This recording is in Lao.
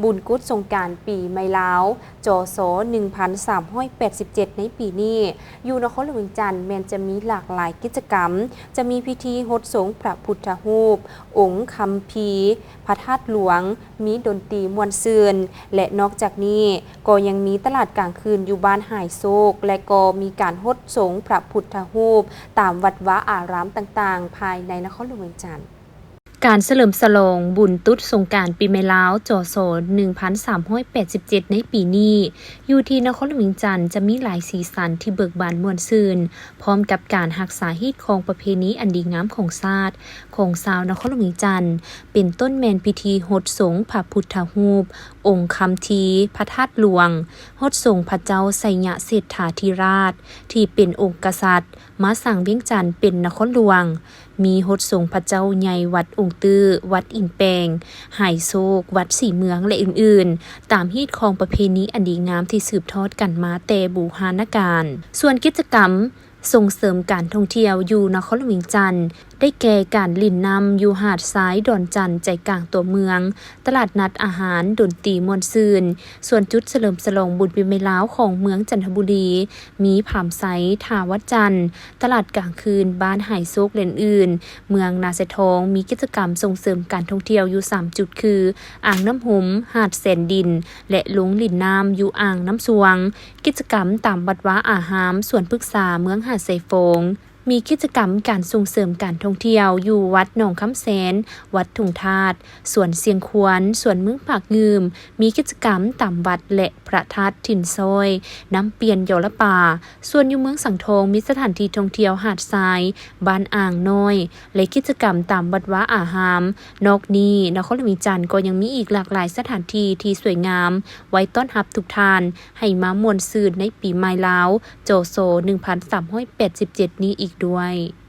ບຸນກຸດສົງການປີໃໝ່ລາວ ຈສ ໜຶ່ງພັນສາມຮ້ອຍແປດສິບເຈັດ ໃນປີນີ້ ຢູ່ນະຄອນຫຼວງວຽງຈັນ ແມ່ນຈະມີຫຼາກຫຼາຍກິດຈະກຳ, ຈະມີພິທີຫົດສົງພະພຸດທະຮູບ, ອົງຄຳພີ, ພະທາດຫຼວງ, ມີດົນຕີມ່ວນຊື່ນ ແລະ ນອກຈາກນີ້ກໍຍັງມີຕະຫຼາດກາງຄືນຢູ່ບ້ານຫາຍໂຊກ ແລະ ກໍມີການຫົດສົງພະພຸດທະຮູບຕາມວັດວາອາຣາມຕ່າງໆ ພາຍໃນນະຄອນຫຼວງວຽງຈັນ. ການສະເຫຼີມສະຫຼອງບຸນຕຸດສົງການປີໃໝ່ລາວ ຈສ ໜຶ່ງພັນສາມຮ້ອຍແປດສິບເຈັດ ໃນປີນີ້ ຢູ່ທີ່ນະຄອນຫຼວງວຽງຈັນ ຈະມີຫຼາຍສີສັນທີ່ເບີກບານມ່ວນຊື່ນ, ພ້ອມກັບການຮັກສາຮີດຄອງປະເພນີອັນດີງາມຂອງຊາດ ຂອງຊາວນະຄອນຫຼວງວຽງຈັນ, ເປັນຕົ້ນແມ່ນພິທີຫົດສົງພະພຸດທະຮູບ, ອົງຄຳທີ, ພະທາດຫຼວງ, ຫົດສົງພະເຈົ້າໄຊຍະເສດຖາທິລາດ ທີ່ເປັນອົງກະສັດ ມາສ້າງວຽງຈັນເປັນນະຄອນຫຼວງ, ມີຫົດສົງພະເຈົ້າໃຫຍ່ວັດອົງຕື້, ວັດອິນແປງ, ຫາຍໂຊກ, ວັດສີເມືອງ ແລະ ອື່ນໆ ຕາມຮີດຄອງປະເພນີອັນດີງາມທີ່ສືບທອດກັນມາແຕ່ບູຮານະການ. ສ່ວນກິດຈະກຳສົ່ງເສີມການທ່ອງທ່ຽວຢູ່ນະຄອນຫຼວງວຽງຈັນ ໄດ້ແກ່ການຫຼິ້ນນ້ຳຢູ່ຫາດຊາຍດອນຈັນໃຈກາງຕົວເມືອງ, ຕະຫຼາດນັດອາຫານ, ດົນຕີມ່ວນຊື່ນ, ສ່ວນຈຸດສະເຫຼີມສະຫຼອງບຸນປີໃໝ່ລາວຂອງເມືອງຈັນທະບູລີ ມີຜາມໄຊ, ທ່າວັດຈັນ, ຕະຫຼາດກາງຄືນບ້ານຫາຍໂຊກ ແລະ ອື່ນໆ. ເມືອງນາຊາຍທອງມີກິດຈະກຳສົ່ງເສີມການທ່ອງທ່ຽວຢູ່ສາມຈຸດ ຄື ອ່າງນ້ຳຫົມ, ຫາດແສນດິນ ແລະ ລົງຫຼິ້ນນ້ຳຢູ່ອ່າງນ້ຳຊວງ, ກິດຈະກຳຕາມວັດວາອາຮາມ, ສວນພຶກສາເມືອງຫາດຊາຍຟອງ. ມີກິດຈະກຳການສົ່ງເສີມການທ່ອງທ່ຽວຢູ່ວັດໜອງຄຳແສນ, ວັດທຸງທາດ, ສວນຊຽງຄວນ, ສວນເມືອງປາກງື່ມ, ມີກິດຈະກຳຕາມວັດ ແລະ ພະທາດຖິ່ນຊ້ອຍ, ນ້ຳປ່ຽນຢໍລະປາ. ສ່ວນຢູ່ເມືອງສັງທອງ ມີສະຖານທີ່ທ່ອງທ່ຽວຫາດຊາຍ, ບ້ານອ່າງນ້ອຍ ແລະ ກິດຈະກຳຕາມວັດວາອາຮາມ. ນອກນີ້ ນະຄອນຫຼວງວຽງຈັນກໍຍັງມີອີກຫຼາກຫຼາຍສະຖານທີ່ທີ່ສວຍງາມ ໄວ້ຕ້ອນຮັບທຸກທ່ານ ໃຫ້ມາມ່ວນຊື່ນໃນປີໃໝ່ລາວ ຈສ ໜຶ່ງພັນສາມຮ້ອຍແປດສິບເຈັດ ນີ້ອີກດ້ວຍ.